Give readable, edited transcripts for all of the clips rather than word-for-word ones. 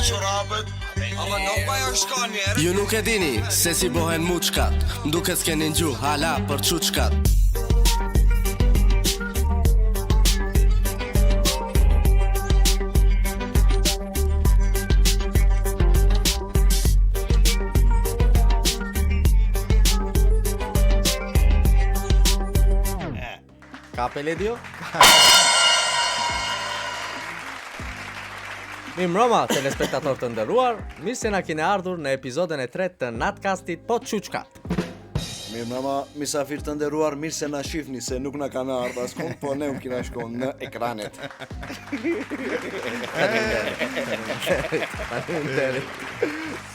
Çorapet. Ama nuk pa jo shkon njerë. Ju nuk e dini se si bohen muçkat M'duket s'keni ngju hala për çuçkat Ka Peledio? Mirëmbrëma, telespektator të nderuar, mirë se na keni ardhur në episodin e tretë të Natcastit po çuçkat. Mirëmbrëma, misafir të nderuar, mirë se na shifni, se nuk na kanë ardhur askund, po ne u kina shku në ekranet. Faleminderit.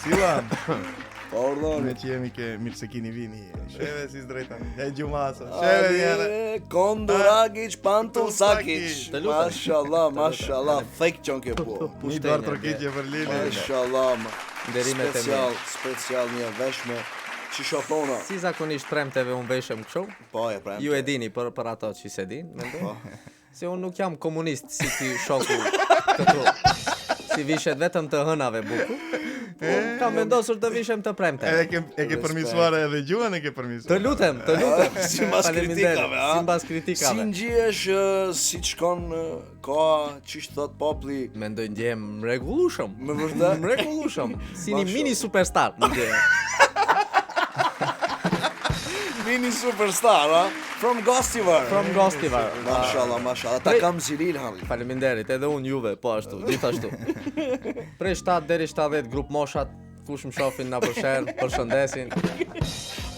Sila, Po urdhoni. me që jemi ke mirë se kini vini. Sheve si zdrejtan. E gjumasa. Sheve njëre. Ali, Konduragic, Pantul Sakic. Të lutem. Mashallah, mashallah, fake qon ke po. Një duar trokitje për Lili. Mashallah. ma. Nderimet e mia. Special, special një veshme. Qysh o thona? Si zakonisht premteve unë veshem kështu. Po, e premte. Ju e dini për për ato që s'e din, mendoj. Po. Se unë nuk jam komunist si ti shoku këtu. Si vishet vetëm të hënave bukur. Unë kam vendosur të vishem të premte. Edhe ke e ke përmisuar edhe gjuhën e ke përmisuar. Të lutem, të lutem. Simbas Faleminderit, kritikave, a? Simbas kritikave. Si ngjihesh, ë, si të shkon ë, koha, qysh thot populli, Mendoj ndjehem mrekullueshëm. Me vërtet? Mrekullueshëm. Si një Mashallah. mini superstar. Ndjehem. mini superstar, a? From Gostivar. From Gostivar. Mashallah, mashallah. Ta Prej- kam zilil halli. Faleminderit, edhe unë juve, po ashtu, gjithashtu. Prej 7 deri 70 grup moshat, kush më shohin na përsher, përshëndesin,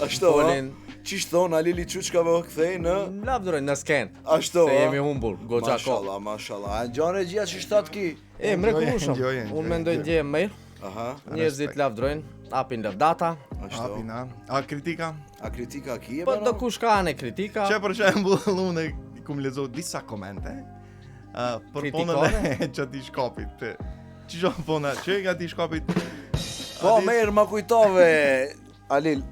Ashtu, a? Folin. Qysh thon Alili Çuçkave o kthej në më lavdërojnë në sken. Ashtu, Se a? jemi humbur, goxha kohë. Mashallah, mashallah. A ngjon regjia qysh thot ki? E, mrekullueshëm. Enjoy, enjoy, Unë mendoj enjoy. ndjehem mirë. Aha, Njerëzit lavdërojnë, apin lavdata. ashtu. Apin, a? A kritika? A kritika ki e Po bana? do kush ka anë kritika. Që për shembull unë kum lexu disa komente ë për punën Kritikore? e që ti shkopit. Të. Që jo puna, që nga ti shkopit? Po A di- mirë, ma kujtove Alil.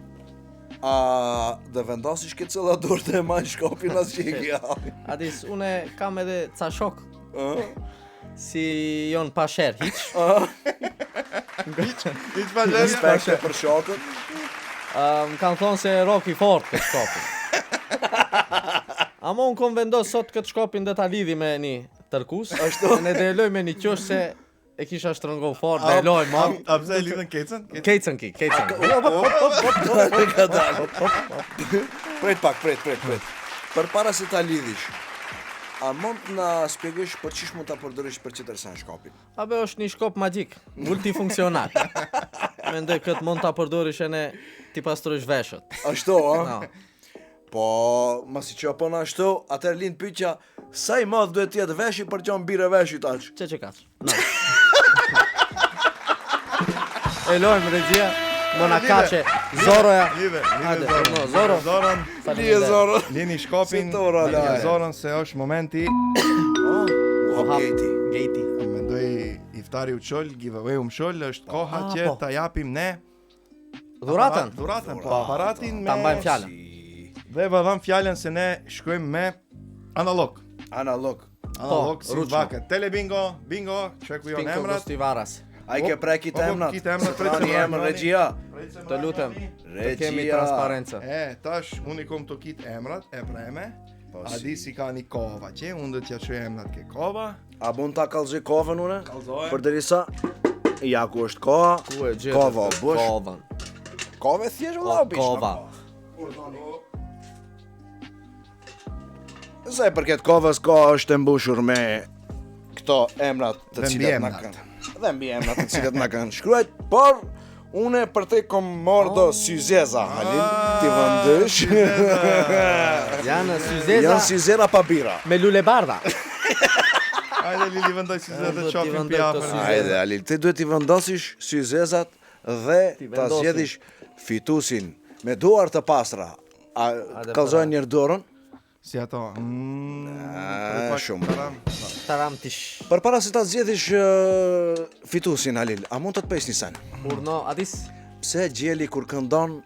A dhe vendosish këtë cëlla durë të e majnë shkopin as që i ki halli. Adis, une kam edhe ca shok Ë? si jon pa sherr hiç. Hiç, hiç pa zherja. Respekte për shokët. Më kanë thonë se e roki fort këtë shkopin. Ama unë kom vendos sot këtë shkopin dhe ta lidhi me një tërkus. Ashtu? Ne dhe e loj me një qështë se e kisha shtrëngo fort dhe e loj ma. A, a pse e lidhën kecën? Kecën? Kejcën ki, kejcën. Ka dalë. Prit pak, prit, prit, prit. Përpara se ta lidhish, a mund të na shpjegosh për çish mund ta përdorish për tjetër sen shkopin? Abe është një shkop magjik, multifunksional. Mendoj këtë mund ta përdorish ene ti pastrojsh veshët. Ashtu, a? No. Po, masi që po në ashtu, atëherë lind pyetja, sa i madh duhet të jetë veshi për të qenë bire veshit aq? Që që kaç? No. E lojmë regjia, më na kaçe Zoroja. Lidhe, lidhe Hajde, Zoron. no, Zoro. Zoron. Lije Faleminderit. Zoro. Lini shkopin. Si tora, lini lae. Zoron se është momenti. Oh, u hap gate-i. Gate-i. Mendoj iftari u çol, giveaway u mshol, është koha Ah, që po. ta japim ne Dhuratën. Dhuratën, po, aparatin me Ta mbajmë fjalën. Dhe vë dhëm fjalën se ne shkojmë me analog. Analog. Analog si Po, ruçmo. vaket. Tele bingo, bingo, që ku janë Pinko emrat. Gostivaras. Ai ke preki Po, të po, emrat. ki të emrat, Se prit se trani më emër rani. regjia. Të lutem, të kemi Regjia. transparencë. E, tash unë i kom të kit emrat, e preme. Po, A si. di si ka një kova që, unë do t'ja çoj emrat ke kova. A mund ta kallzoj kovën une? Kallzoje. Përderisa ja ku është koha? Ku e gjetët? Kova, o bush. Kovën. Kove thjesht O, vëlla, bish. kova. Sa i përket kovës, koha është e mbushur me këto emrat të Dhe cilat na mbiemrat. kanë. Dhe mbiemrat të cilat na kanë shkruajt, por une për te kom marrë do syzeza, Halil, ti vëndësh. Janë syzeza Janë syzera pa bira. me lule bardha. Hajde Lili vendoj si Unë zë të do t'i qofin vendoj pjafën. këto syze. Hajde, Halil, ti duhet t'i vendosish syzezat dhe T'i ta vendosim. zgjedhish fitusin me duar të pastra. A Hajde, kallzojnë para. njërë dorën? Si ato. Mm, A, prit pak, shumë. taram. Taram tish. Përpara se ta zgjedhish ë, fitusin Halil, a mund të të pes një sen? Urno, Adis, Pse gjeli kur këndon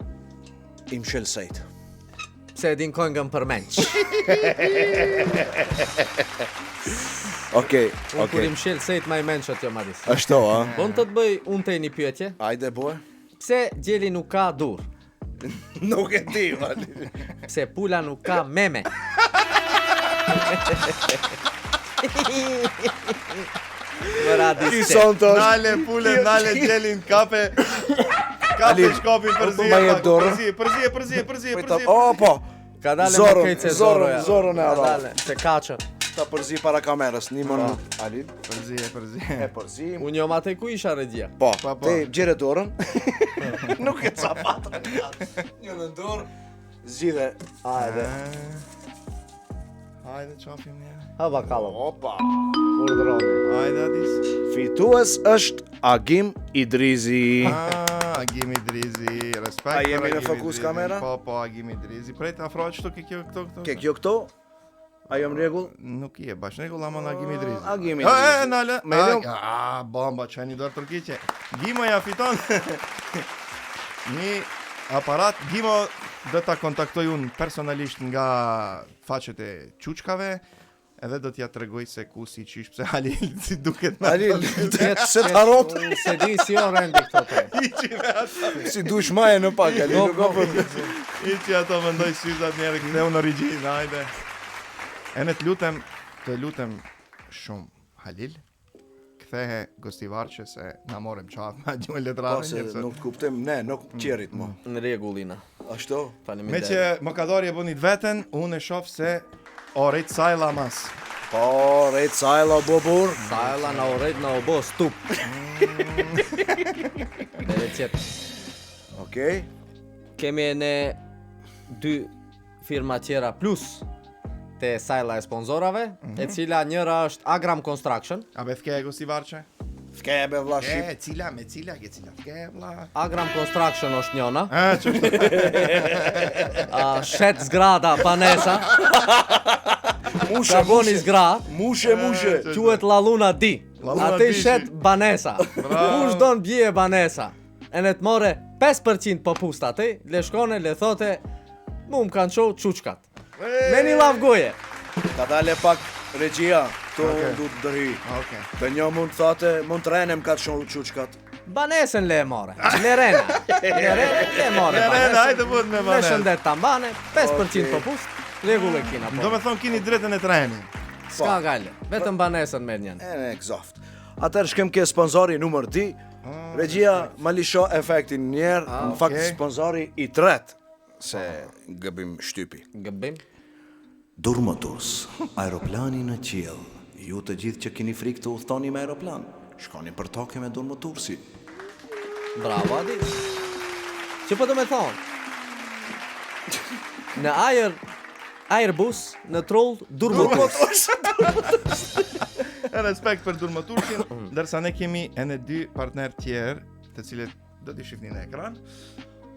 i mshel sejt? pse? Se e din këngën përmendsh. Okej, Unë kur okej. i mshel sejt ma i mençët jo Madis. Ashtu, a? Bon të të bëj unë të një pyetje. Ajde, bue. Pse gjeli nuk ka dur? Nuk e di, vali. Pse pula nuk ka meme? Më radi Ki se. sonte është. Nale pule, nale gjelin, kape Kape Ali, shkopin përzie ma jep pak, dorën. Përzie, përzie, përzie, përzie, Prit ta- përzie O, po. Ka dale më Zorën, krejt se zorën, Zoroja. zorën e Ka arra. dale, Se kaçën. Ta përzi para kamerës, një më Alin. Përzie, përzie E përzi. Unë jom atë ku isha regjia. Po, Po, po. te gjere dorën. Nuk e ca pata. Një në dorë. Zgjidhe. Hajde. Hajde, qafim një Ha bakallëm. Opa. Urdhroni. Hajde, Adis Fitues është Agim Idrizi. Ah, Agim Idrizi, respekt A jemi për në Agim fokus Idrizin. kamera? Po, po, Agim Idrizi Prej të afrohet qëtu ke kjo, këto, këto Ke kjo këto? A jam në rregull? Nuk je bash në rregull, ama në Agim Idrizi Agim E, Idrizi. E, nale Me A, jo- A, bomba, që një dorë tërkiqe Gimo ja fiton Një aparat Gimo do ta kontaktoj unë personalisht nga faqet e çuçkave edhe do t'ja tregoj se ku si qysh pse Halil si duket na Ali, se të harot, Unë se di si o rendi këto te. Iqi me ato si dush maje në pak, Ali, nuk ka problem. Iqi ato mendoj syzat njerë ktheu në origjinë, hajde. Ene të lutem, të lutem shumë Halil. Kthehe gostivarçe se na morëm qafë me gjuhën letrare. Po se njerëz. nuk të kuptim ne, nuk qerit mo. Në rregullina. Ashtu? Me Faleminderit. që më ka dorë e bënit veten, unë e shoh se Orit Sajla mas. Po, rejt sajla, bobur. Sajla na u rejt na u bo stup. Bereqet. Okej. Kemi ne dy firma tjera plus te Sajla e sponsorave, e cila njëra është Agram Construction. A be thke e gostivarçe? Fke be vlla shqip. E, cila, me cila, ke cila thke, vlla. Agram Construction është njëna. A, që është? A, shet zgrada banesa, Mushe, ka boni mushe. zgrad, Mushe, mushe. quhet La Luna Di. La Luna Atë Di, shet banesa. Bravo. Kush don bje banesa? E ne të more 5% popust aty, le shkone, le thote, mu më kanë qo çuçkat. Me një lavë goje. Ka dale pak regjia, këtu Okej. unë du të ndërhy. Okej. Të një mund të thate, mund të renem ka të shumë çuçkat. Banesën le e more. Le rena. Le rena, le more. Le rena, banesën. hajde bëhet me Le banesë. shëndet ta mbane, 5% Okej. popust, rregull e kina po. Do me thonë kini drejtën e trenin. S'ka gale, vetëm banesën merr njën. E në egzoft. Atëherë shkem ke sponsori numër 2. Regjia ma lisho efektin njerë, në fakt okej. sponsori i tretë, se gëbim shtypi. Gëbim. Durmotors, aeroplani në qiell. Ju të gjithë që keni frikë të udhtoni me aeroplan, shkoni për toke me Durmotorsi. Bravo Adi. Që po do me thonë? Në ajër Airbus, në troll Durmotus. E respekt për Durmotursin, ndërsa ne kemi edhe dy partner tjerë, të cilët do t'i shihni në ekran.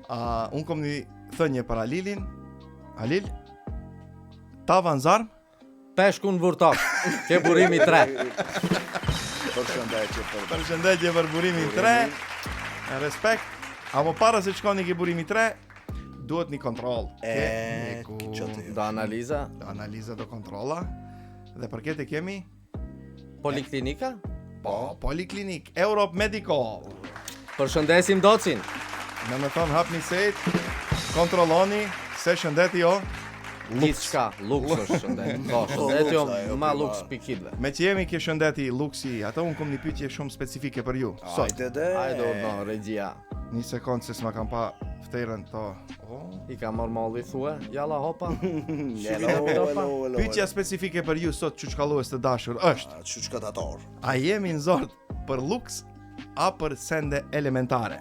Uh, unë kom një thënie për Halilin. Halil, tavan zarm, Peshkun vurtok. Ke burimi 3. Përshëndetje për përshëndetje për burimin 3. Respekt. Apo para se të shkoni ke burimi 3, duhet një kontroll. E, Ke mjeku. që të Do analiza Do analiza, do kontrolla. Dhe për këtë kemi poliklinika. po, Poliklinik Europe Medical. Përshëndesim Docin. Në me thonë hapni sejt, kontrolloni se shëndeti jo. Gjithçka, luks është shëndet. Po, shëndet jo Luks, ajo, ma prima. luks pikidve. Me që jemi ke shëndeti, luksi, ato unë kom një pyetje shumë specifike për ju. Sot, Hajde de. Hajde urdhno, regjia. një sekond se s'ma kam pa ftejrën to. Oh. I ka marrë malli thue, jalla hopa. Hello, hello, hello. Pyetja specifike për ju sot çuçkallues të dashur është: Çuçkatator. A jemi në zort për luks a për sende elementare?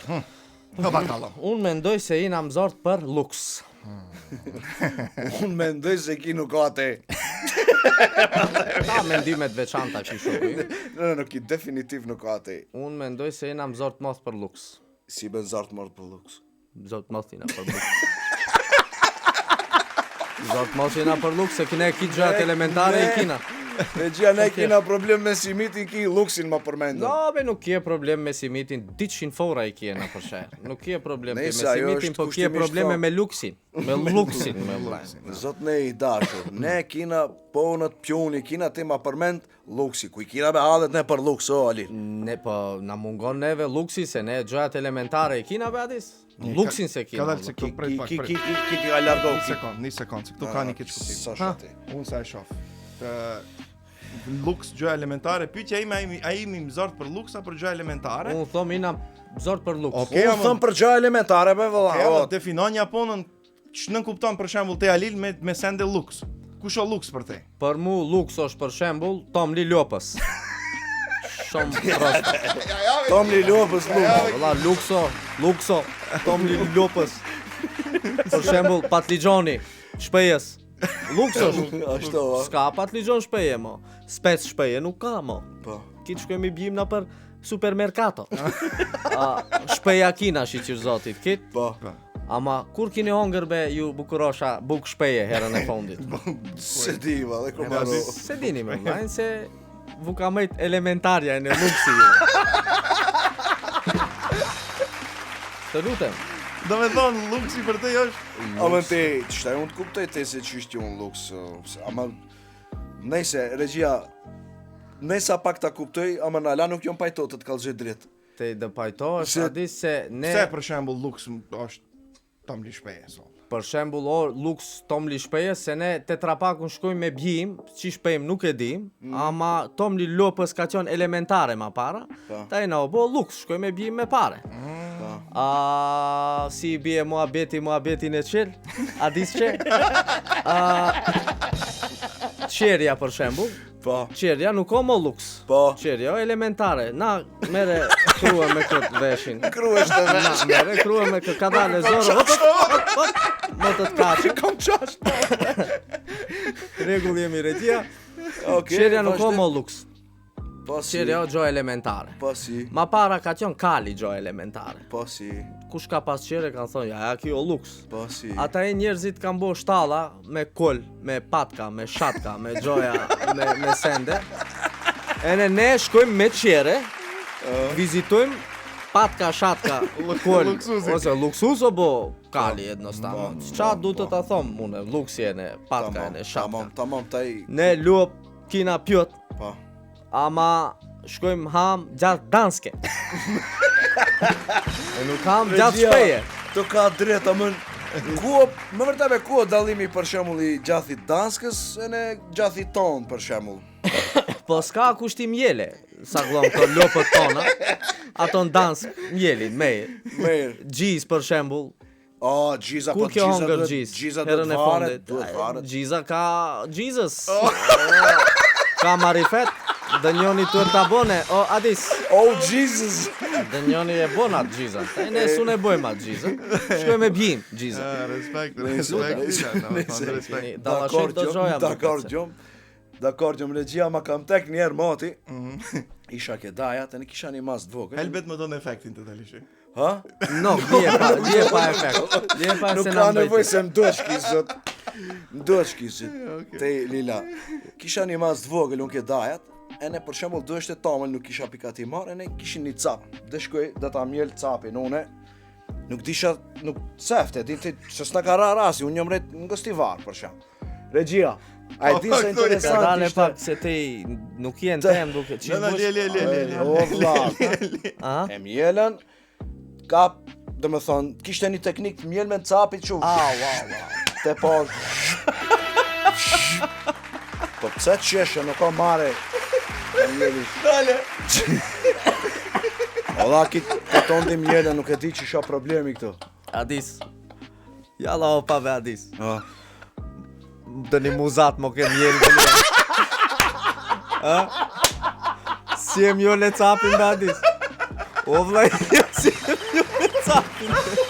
Hm. No bakallo. Unë mendoj se jena mëzort për luks. Unë mendoj se ki nuk ka te. Ka mendime të veçanta që shoku. im. No, no, no, ki definitiv nuk ka te. Unë mendoj se jena mëzort moth për luks. Si bën zart mort për luks. Zot moth jena për luks. Zot moth jena për luks, se kine ki gjërat elementare i kina. Regjia ne kina problem me simitin, ki luksin më përmendën. No, be nuk ke problem me simitin, 200 fora i ke në përsherë. Nuk ke problem ti me Nëse, ajo simitin, është po ke kushtimisht probleme thonë. me luksin. Me luksin, me luksin. Zot ne i dashur, ne kina ponët pjoni, kina ti ma përmend luksi, ku i kina me hallet ne për luks, o Ali. Ne po na mungon neve luksi se ne gjërat elementare i kina be Adis. Luksin se kina. Ka dalë se vëlla. këtu prej Ki pak. ki prej. ki ki ki ki ka largo. Një sekond, një sekond, se këtu ka një keq kuptim. Sa shati. Unë sa e shoh. Të luks gjë elementare. Pyetja ime, a jemi- a jemi më zort për luks apo për gjë elementare? Unë thom jena zor për luks. Okej, Unë ama- thëm për gjë elementare be vëlla. Okej, o, ama definon Japonën ç'nën kupton për shembull te Alil me me sende luks. Kush o luks për te? Për mu luks është për shembull Tom Li Lopës. Shumë prost. Tom Li Lopës luks. Vëlla lukso, lukso, Tom Li Lopës. Për shembull Patligjoni, shpejës. Lukso është. Ashtu, a? S'ka patligjon shpeje mo. Spec shpeje nuk ka mo. Po. Kitë shkojmë i bjim na për supermerkato. A, shpeja kina shiqir zotit, kit. Po. Ama kur kini hongër be ju bukurosha buk shpeje herën e fundit? Se di, valla, ku marro. Se dini me vllajn se vukamejt elementarja e në luksi ju. Të lutem. Do me thonë luksi për te është Ama te, ç'ta unë të kuptoj te se ç'është unë luks, o, se- ama nëse regjia Nësa pak ta kuptoj, ama na la nuk jam pajto të të kallzoj drejt. Te dë pajtohesh, Se- a di se ne Pse për shembull luks është Tom Li shpeje so. Për shembull, o luks Tom Li shpeje se ne tetrapakun shkojmë me bjim, qi shpejm nuk e dim, ama Tom Li lopës ka qenë elementare ma para. Po. Ta e na u bo luks, shkojmë me bjim me pare. Po. A si i bie muhabeti muhabetin e qel? A di çe? A Qerja për shembull, Po. qerja nuk ka më luks. Po. Qerja o elementare. Na mere krua me këtë veshin. Kruesh të Na vesh. mere krua me këtë kadale zorë. Hop hop hop hop. Më të të kaçë. Kam qash. Rregull jemi regjia. Okej. Qerja nuk ka vazhdim. më luks. Po si. Qerja o gjë elementare. Po si. Ma para ka qenë kali gjë elementare. Po si. Kush ka pas qere kanë thonë, ja, ja kjo o luks. Po si. Ata e njerëzit kanë bo shtalla me kol, me patka, me shatka, me gjoja, me, me sende. E ne, ne shkojmë me qere, vizitojmë patka, shatka, kol, luksuzi. ose luksuz o bo kali jednostavno. Po, Qa po, du të po. ta thom une, luksi e ne, patka e ne, shatka. Tamam, tamam, taj. Ne luop, kina pjot, Po. ama shkojmë ham gjatë danske. e nuk ham gjatë Regjia, shpeje. Të ka drejt, amën. Ku o, më vërtet be ku o dallimi për shembull i gjathit danskës e ne gjathit ton për shembull. Po s'ka kushtim jele, sa glon këto lopët tona, ato në dansk mjelin, me Mirë. Gjiz për shembull, O, gjiza, po kur kjo gjiza hongër duhet, gjiz, gjiza duhet herën e varet, fundit. duhet varet. Gjiza ka Jesus. Ka marifet, dënjoni tuër ta bone, o Adis, Oh, Jesus! dënjoni e bon atë gjizën. Ta ne s'unë e bojmë atë gjizën. Shkojmë e bjim gjizën. Ah, respekt, Nëse, respekt. nëse, Lila, respekt. Keni dallashek Dakor, do gjom, gjoja. më dakor, duket se. gjom. Dakor, gjom, regjia ma kam tek një herë moti. Isha ke daja, tani kisha një masë të vogël. Helbet më don efektin të talishi. Ha? No, lje pa, lje pa efekt. Lje pa Nuk se ka na nevojë mbeti. se më duhesh ki zot. Më duhesh ki zot. Te Lila. Kisha një masë të vogël unë ke dajat. E ne për shembull duheshte tamël, nuk kisha pikati marr, e ne kishin një cap. Dhe shkoj, do ta mjel capin une. Nuk disha, nuk sefte, din ti se s'na ka ra rasti, unë jam rrit në Gostivar për shembull. Regjia, a e di se Ka interesant dale ishte? pak se te nuk je në tem duke çi Na na bësh. le le le le. le. O vlla, A? e mjelën, kap, do me thonë, kishte një teknik të mjel me në capit që Au, au, au. Te po Po pse të qeshe, nuk ka mare E mjeli Dale. Ola, ki këton di mjele, nuk e di që isha problemi këtu Adis. Jalla o pa ve Adis. Ah. Dë një muzat mo ke mjel dhe një. A? Si e mjole capin be Adis? O vlla, si e mjole capin be.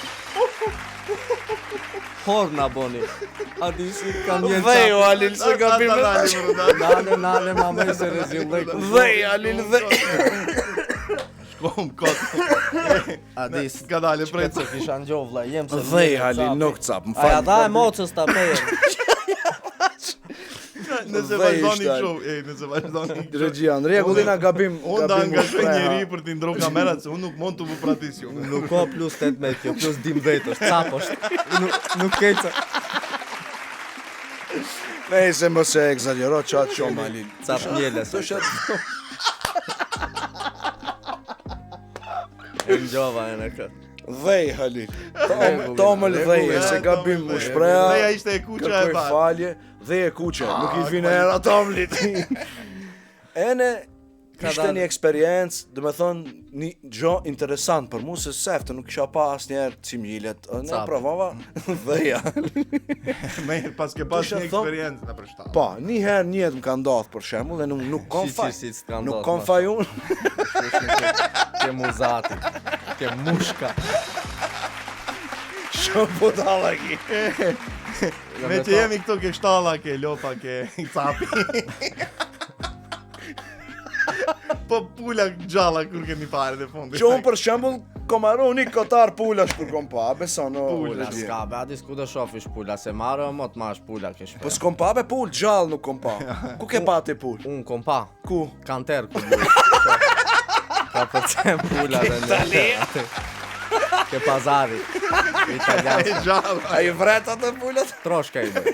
Hor na boni. Adis i ka mjel Dhej, o capin. Alil, se gabim Nale, nale, ma me se rezillek. Dhej, Alil, dhej Shkom kot. Adis. Ka dale prej. Se kisha ngjo vlla, jem se Dhej, mjel Alil, capin. nuk cap, më A ja fal dha e mocës ta peje. Nëse Dhe vazhdoni ishte. kështu, ej, nëse vazhdoni kështu. Regjia, në rregullina gabim, Unë da gabim u angazhoj shpreha. njeri për t'i ndro kamerat se unë nuk mund të më pratis ju. Nuk ka plus 18 kjo, plus 12 është, cap është. Nuk, nuk ke ca. Nejse mos e ekzagjero çat shumë Halil. Cap mjele sa. Dosha E ngjova e në këtë. dhej Halil. Tomël dhej, se gabim u shpreha. Dheja ishte e kuqe e Kërkoj bardhë. falje, dhe e kuqe, nuk i vjen era Tomlit. Ene Ka ishte dalë. një eksperiencë, do me thonë, një gjë interesant për mua se sefte nuk kisha pa asnjëherë cimilet. Ne Cap. provova dheja. Më herë pas ke pas Dosha një thon- eksperiencë në për shtat. Po, një herë një jetë më ka ndodhur për shembull dhe nuk nuk kam Si, faj. si, si, s'ka Nuk ndodhur, kam ma. faj unë. Ke muzati, ke mushka. Shumë budalla ki. Me që jemi këto ke shtalla, ke lopa, ke capi. po pula gjalla kur keni parë dhe fundit. Që unë për shembull kom harru një kotar pulash kur kom pa, beson o. Pula regjia. s'ka, be ati s'ku do shofish pula, se marrë o mot mash pula ke shpe. Po s'kom pa be pul, gjallë nuk kom pa. Ku ke pa ti pul? Unë kom pa, Ku? kanter ku luj. Ka përcem pula dhe në Ke pazari. Italian. E gjalla. A i vret atë pulat? Troshka i bëj.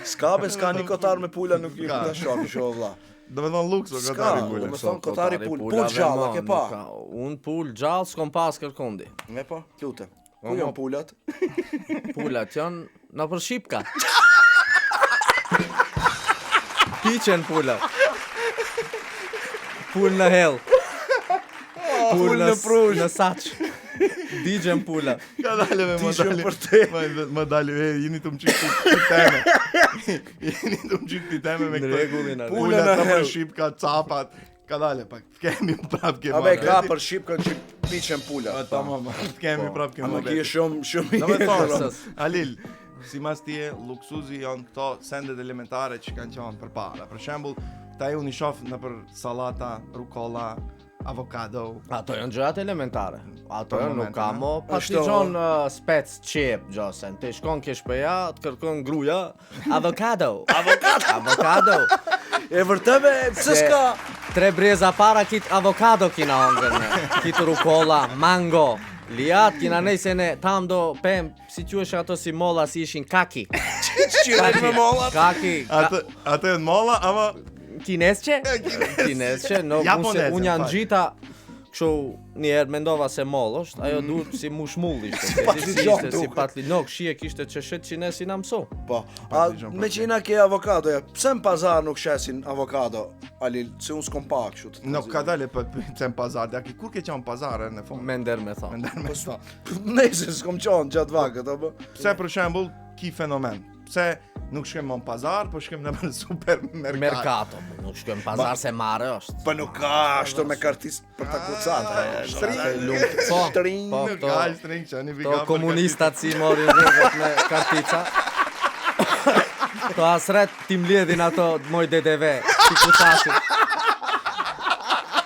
S'ka be, s'ka një kotar me pula nuk i S'ka. ta shofish o vlla. Do me thonë lukso S'ka, kotari do pula. me thonë kotari pul, pul pulave, gjallë, mo, ke pa. nuk ka- Unë pul gjallë s'kom pas kërkundi. Ne po, lutem. Ku Po, janë mo. pulat? Pulat janë në për shipka. Piqen pulat. Pul në hell. Pul në prush. Në saç. Digjen pula. Ka dalë me më Tishëm dalë. për te. Më, më dalë, e, jeni të më qikë ti teme. jeni të më qikë ti teme me Në këto. rregullin, në Pula Pula në të për hell. shipka, capat. Ka dalë pak. Kemi prap ke A be ka muhabeti. për shqipkën që piqen pulat. Tamam, kemi prap ke Ama muhabeti. ki je shumë shumë Do me thonë, Sës. Halil, si mas tje, luksuzi janë këto sendet elementare që kanë qenë përpara. Për shembull, ta unë i shoh nëpër sallata, rukola, avokado. Ato janë gjërat elementare. Ato Për janë nuk ka momentin, mo patliqon uh, spec qep gjosen. Ti shkon ke shtëpia, të kërkon gruaja avokado. Avokado. Avokado. E vërteve, pse Se s'ka? Tre breza para kit avokado kina hongër ne. Kit rukola, mango. Liat kina nejse ne tam do pem, si quhesh ato si molla si ishin kaki. Qirën me mollat. Kaki. Ka, Atë atë janë molla, ama kinesqe? Kinesqe, no, unë se Japoneze, unë janë fal. gjita kështu një herë mendova se moll është, ajo duhet si mushmull ishte. Si patliqon ishte, si duket. patli, no, shije kishte çeshet qines si na mësu. Po, a me që jena ke avokadoja, pse në pazar nuk shesin avokado, Alil, se unë s'kom pa kështu të nuk ka dalë po pse në pazar. Ja ki kur ke qenë në pazar në fund? Me nder me thonë. Ndër me thonë. Nëse s'kom qenë gjatë vakët, apo? Pse për shembull ki fenomen? Pse nuk shkojmë më në pazar, po shkojmë në supermerkat. Merkato, po, nuk shkojmë në pazar se marre është. Po nuk ka ashtu me kartis për ta kucat. Shtring. Po, Shtring. po, Nuk këto, ka shtring që një këto komunistat si morin rrugët me kartica. To asret ti mledhin ato moj DDV, si kucasin.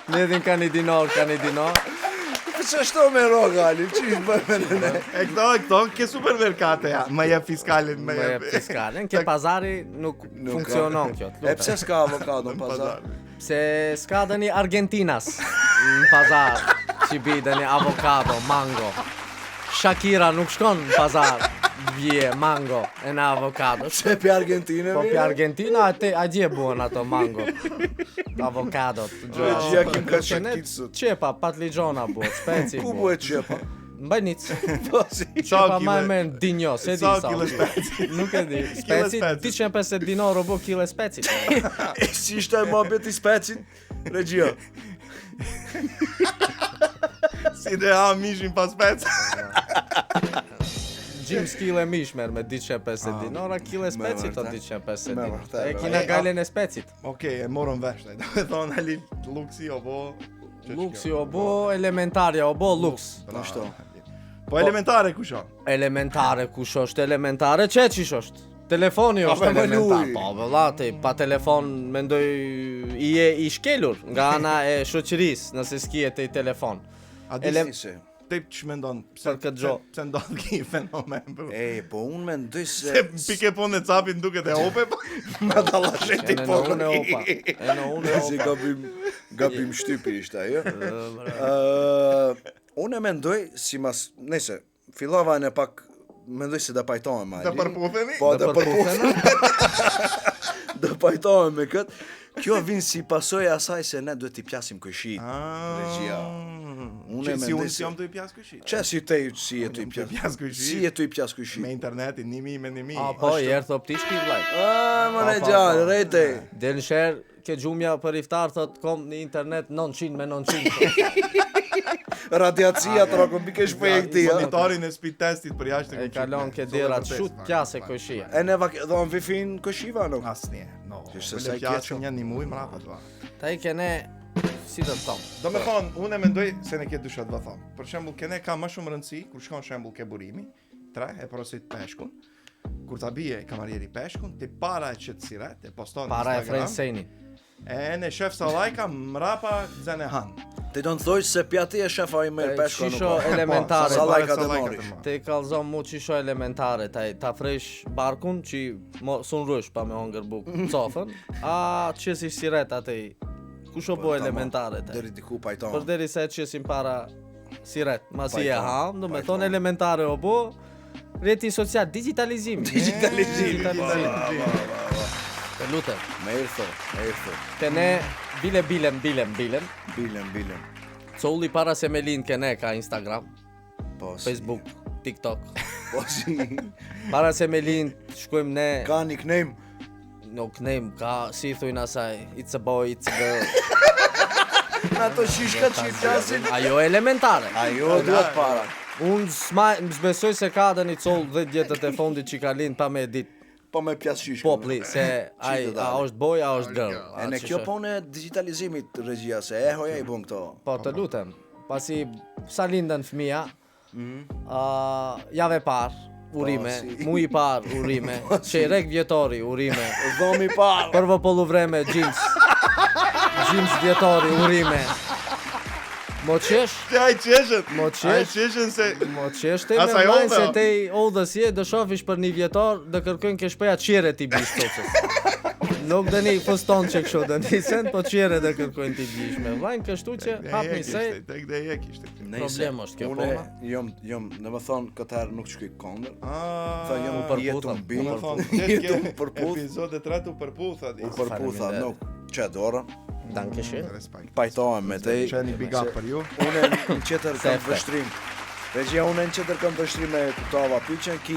Mledhin ka një dinar, ka një dinar. Po që shto me roga, Alil, që i bëjmë me ne? E këto, këto ke supermerkate ja. Më jep fiskalin, më Më jep. jep fiskalen, ke pazari nuk, Nuk ka. funksionon kjo. të E lutem. pse s'ka avokado në pazar? Pse s'ka dhe një Argentinas në pazar që bi dhe një avokado, mango. Shakira nuk shkon në pazar, bje mango e në avokado. Pse pi Argentinë? Po mirë? pi Argentina atë atje buhen ato mango. Avokado, të gjëra. Regjia kim ka Që ne shakitsut. Qepa, patligjona buhet, speci Ku buhet. buhet qepa? Mbajnic. Po si. Sa Qepa kile? ma e merr dinjo, se di Sa sa. kile speci? Nuk e di. Speci speci. 250 dinor o bu kile speci. E si ishte mohabeti specit? Regjia. Si dhe ha mishin pas spec. Gjims kile mish merr me 250 dinora, kile specit o vërtet. 250 Me dinor. vërtet, E me kina vërtet. galen e specit. Okej, e morëm vesh. Do me thonë Ali luksi o bo. që që Luksi kjo? o bo, elementarja o bo, luks. Ashtu. Po elementare kush o? Elementare kush është elementare, që qish është? Telefoni Pa, është me më elementar. luj. Po vëlla, ti pa telefon mendoj i je i shkelur nga ana e shoqërisë nëse s'kije te telefon. A di Ele Si. Te ç'mendon? Pse Për këtë gjo. Pse ndodh ky fenomen? Bro? E, po unë mendoj se Se pike po në capin duket e ope, po. Ma dallasheti E në po. unë e opa. E në unë e Si opa. gabim, gabim shtypi ishte ajo. Ë, unë e mendoj si mas, nëse fillova në pak mendoj se do pajtohem me Të Alin. përputhemi? Po, Do do përputhemi. Do pajtohem me kët. Kjo vin si pasojë e asaj se ne duhet t'i pjasim këshit. Ah. Regjia. Unë e Që si mendoj unë se- si jam të i pjas këshit. Që si te si je tu i Unë jam tu i pjas? pjas këshit. Si je tu i pjas këshit? Me internetin, 1000 me 1000. A, po, i erdh optishki, vllai. Ah, më ne Pa, pa, gjallë, pa. rejte. Del në sherr, ke gjumja për iftar, thot, kom në internet 900 me 900. Radiacia trokon bike shpejt këti, ja. Monitorin e speed testit për jashtë E kalon ke dera, shut pjase këshia. E ne vak, do në wifi në këshiva nuk. Asnjë, no. Ishte Bile sa i pjasim keq, një një muj mrapa dua. Ta i kene, si do të thom. Do me thonë, unë e mendoj se ne ke dysha të thonë. Për shembull, ke ne ka më shumë rëndësi kur shkon shembull ke burimi, tre e porosit peshkun. Kur ta bie kamarieri peshkun, ti para e qet siret, e poston në Para e Instagram. Frensenin. E ne shef sa lajka, mrapa zënë han. Ti do të thoj se pjati e shefa i merr E, peshko nuk. shisho ka. elementare. Po, sa lajka Sa të lajka marrish. të marrish. Te kallzon mu qisho elementare, ta, ta fresh barkun që mo, sun rësh pa me hongër buk cofën, a qesi siret atej. Kush o bo Po, tamam. elementare te? Deri diku pajton. Për deri se e qesim para siret, masi e Pajton, ham, do me pajton. thonë elementare o bo, rrjeti social, digitalizimi. Digitalizimi. Digitalizimi. Të lutem. Me erë tho, me erë tho. Te ne, bile bilem, bilem, bilem, Bilem, bilem. Colli para se me lind ke ne ka Instagram, Po si. Facebook, TikTok. Po si. Para se me lind, shkojmë ne Ka nickname. Nuk name, ka si thujnë asaj, it's a boy, it's a girl. Në ato shishka që i pjasin. Ajo elementare. Ajo duhet para. Unë s'ma, s'besoj se ka dhe një coll 10 vjetët e fondit që ka lind pa me e dit Po me pjas shishka. populli se ai do a dali. është boy, a është girl. E A ne qysh kjo është? punë e digitalizimit regjia se e hoja i bën këto. Po të lutem, pasi sa lindën fëmia, mm jave parë, urime, Po, si. muji i parë, urime, çeyrek vjetori, urime, Dhomi parë. Përvo pollu vreme, gjims. Gjims vjetori, urime. Mo qesh, Ti ai qeshën. Mo Ai qesh. qeshën se mo qesh te me Asaj vllajn odhe, se o. te odhës je, do shofish për një vjetor, do kërkojnë ke shpeja qere ti bish tocës. Nuk dëni fuston që kështu, dëni sen, po qere do kërkojnë ti bish me vllajn, kështu që hap një sej, Tek dhe e kishte. Problem është kjo Unë puna. jam jam, do të thonë këtë herë nuk shkoj kondër. Ah. Tha jam U përputha, jetum Do bi. me thonë, Jetum përputh. Epizode 3 u përputha. U përputha, Faleminderit. nuk që dorën, Dankeshin. Respekt. pajtohem me te. Që një big up për ju. Unë në qetër kam Sefte. vështrim. Regjia unë në qetër kam vështrim e kuptova pyetjen ki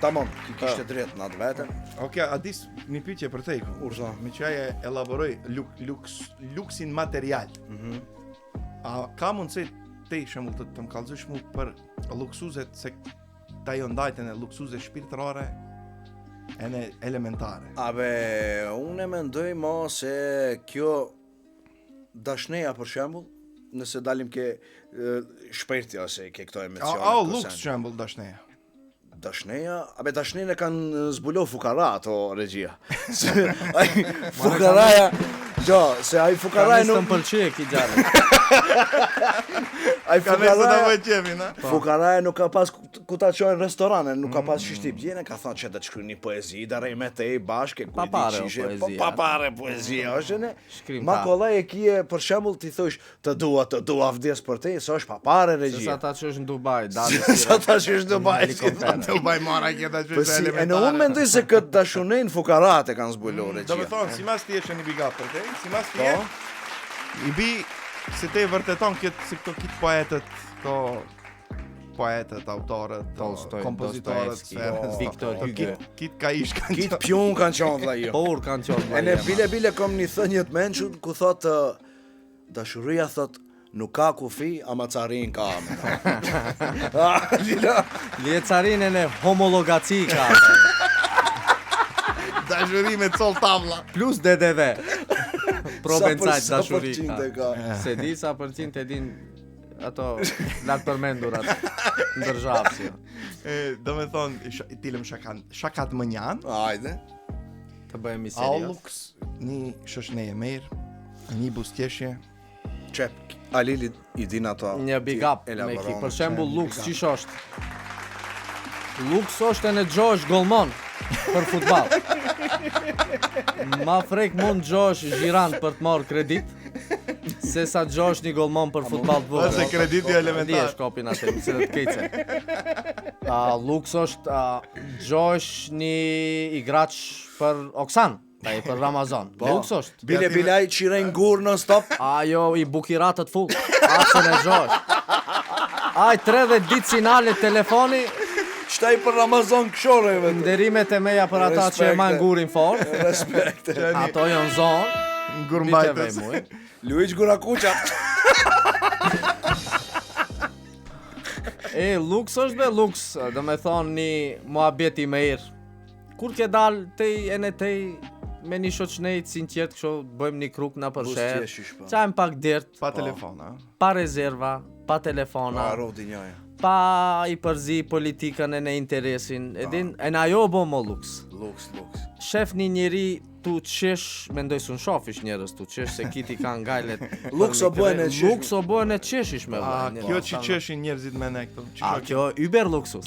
tamam, ki kishte drejt në atë vetën. Okej, a dis një pyetje për te. Urza. Me që ai e elaboroj luk, luks, luksin material. Mhm. A ka mundësi te shembull të, të më kallëzosh mu për luksuzet se ta jo ndajtën e luksuze shpirtërore e në elementare. Abe, unë e mendoj mo se kjo dashneja për shembull, nëse dalim ke e, shpirti ose ke këto A, emocione. a o këto luks sende. shembull dashneja. Dashneja, abe dashnenë e kanë zbulo fukara ato regjia. Se ai fukaraja, jo, se ai fukaraja Nuk nuk më pëlqej ki gjallë. ai Ka nesë ta fukaraja bëj qefin, a? Fukaraja nuk ka pas ku ku ta çojnë në restorane, nuk ka pas shishti bjene, ka thonë që do të shkruaj një poezi, da rej me te bashkë, ku Pa i di pare, o qishe, po poezia. pa pare poezia, është ne. Shkrimtar. Ma kollaj e kije, për shembull, ti thosh të dua, të dua vdes për te, se është pa pare Se sa regjia. ta që është në Dubai, dali Se sa ta që është në Dubai, si helikopter. Të baj marra këta që Po si, e në unë mendoj se këtë dashunën fukarat e kanë zbuluar Do me regjia. thonë, si mas ti je një big up për te, si mas ti Po. je, i bi se te vërteton këtë, si këto kitë poetët, këto poetët, autorët, to Tolstoj, kompozitorët, Dostojevski, sferës, Victor to Hugo. Kit, kit ka ish kanë Kit pjun kanë qenë vëlla jo. Po ur kanë qenë E vllai. ne bile bile kom një thënie të mençur ku thotë dashuria thot nuk ka kufi, ama carin ka. me thonë. Ah, Lila. Ljecarinën e homologaci ka. Dashuri me col tavla. Plus DDV. Provencajt Sa për- sa dashuri përqind ka. e ka. Se di sa përqind e din ato lartë përmendurat ndërzhavësi. E, do me thonë, sh tilëm shakan, shakat më njanë, Hajde. Të bëhemi a serioz. luks, një shoshne e mirë, një bustjeshje. Qep, Alili i din ato. Një big ti up me ki. elaboron. Për shembull Lux qysh është? Lux është e në gjosh golmon për futboll. Ma frek mund gjosh zhiran për të marrë kredit, se sa gjosh një golmon për futboll të vogël. Ose krediti elementar. Di e shkopin atë, më cilët kejce. Uh, Lux është uh, gjosh një igraç për Oksan, taj për Ramazan. Lux është. Bile bilaj qirejnë gur non stop. Ajo i bukiratët full. Asën e gjosh. Aj 30 ditë sinale telefoni, Qëta i për Ramazan këshore vetë. nderimet e meja për ata që e majnë gurin fort. Respekte. Ato janë zonë. Gurmbajtës. Biteve, muj. Luiz Gurakuqa. E, luks është be luks, do me thonë një muhabet i mirë. Kur ke dal tej e në tej me një shoqnej të sinqert kështu bëjmë një kruk na për sherr. Buzëqeshish, po. Çajm pak dert, Pa telefon, a? pa rezerva, pa telefona, Pa rodi njoja. pa i përzi politikën e në interesin. E din, e në ajo bo mo luks. Luks, luks. Shef një njeri tu qesh, mendoj se unë shofish njerëz tu qesh se kiti kanë gajlet. Luks o bëhen e qesh. Luks o bëhen e qeshish me A, vëlla. kjo që qeshin njerëzit me ne këtu. A kjo Uber luksus.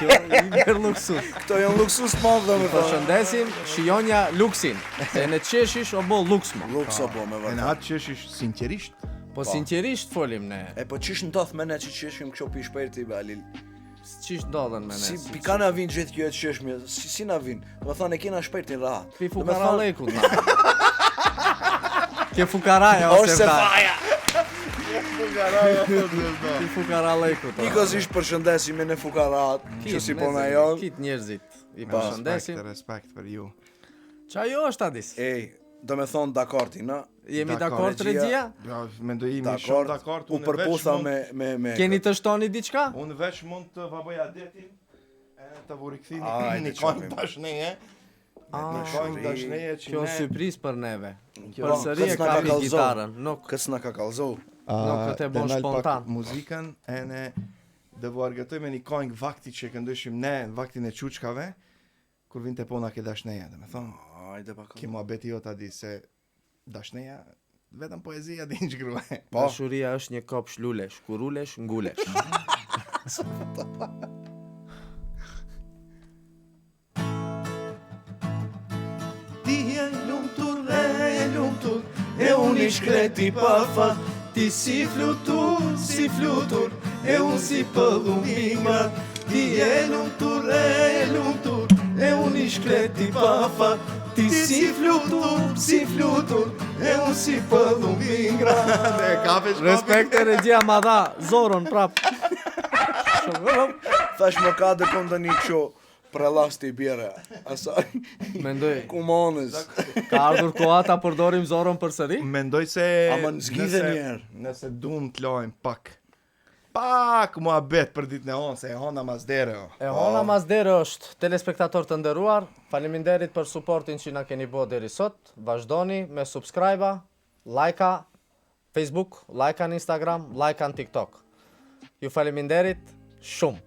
kjo Uber luksus. Këto janë luksus të madh do me thonë. Përshëndesim Shijonja luksin. Se në qeshish o bo luks mo. Luks o bo me E në vërtet. atë qeshish sinqerisht. Po sinqerisht folim ne. E po qysh ndodh me ne që qeshim kështu pi shpejti be Alil. Qysh ndodhen me ne? Si pi ka na vin gjithë kjo e qeshmje, si, si na vin? Do me thonë e kena shpejtin rahat. Pi Do me thonë, fukarallekut na. Ke fukaraja ose Ose vda. faja. Pi fukarallekut. o. Nikos ish përshëndesim me në fukarat, që si po na janë. Kit njerëzit i përshëndesim. Respekt, respekt për ju. Qa jo është Adis? Ej, do me thonë dakorti, na? Jemi dakord, dakord regjia? Ja, mendoj jemi shumë Dakord, dakord. u unë veç përputha mund- me, me, me... Keni të shtoni diçka? Unë veç mund të va bëj adetin e të vu rikthini Ajde, një këngë qofim. dashneje. Një këngë dashneje që Kjo ne surprizë për neve. Po, Përsëri e kës na ka kapi kallzo. gitarën. Nuk Kës na ka kallzo. Nuk këtë e bon të nal pak spontan. Muzikën e ne dhe vu argatoj me një këngë vakti që e këndoshim ne në vaktin e çuçkave kur vinte puna ke dashneja, do të thonë, Ajde pak. ke muhabeti jot a di se dashneja vetëm poezia din shkruaj. Po. Dashuria është një kopsh lulesh, kur ulesh, ngulesh. Ti je lumtur e lumtur E unë i shkreti pa fat Ti si flutur, si flutur E unë si pëllum i ngat Ti je lumtur e lumtur E unë i shkreti pa fat Ti si flutur, si flutur E unë si pëllum i ngat E kape shkopi Respekte regjia ma dha zorën prap. Thash më ka dhe kom të një kështu prellasti bjere. Asaj, Mendoj, kumanës. ka ardhur koha ta përdorim zorën përsëri? Mendoj se Ama në zgjidhe nëse- një herë. Nëse duam të lajm pak Pak muhabet për ditën e honë Se e hona mas dere o. E hona mas dere është telespektator të nderuar, faleminderit për suportin që na keni bë deri sot. Vazhdoni me subscribe-a, like-a Facebook, like-a në Instagram, like-a në TikTok. Ju faleminderit shumë.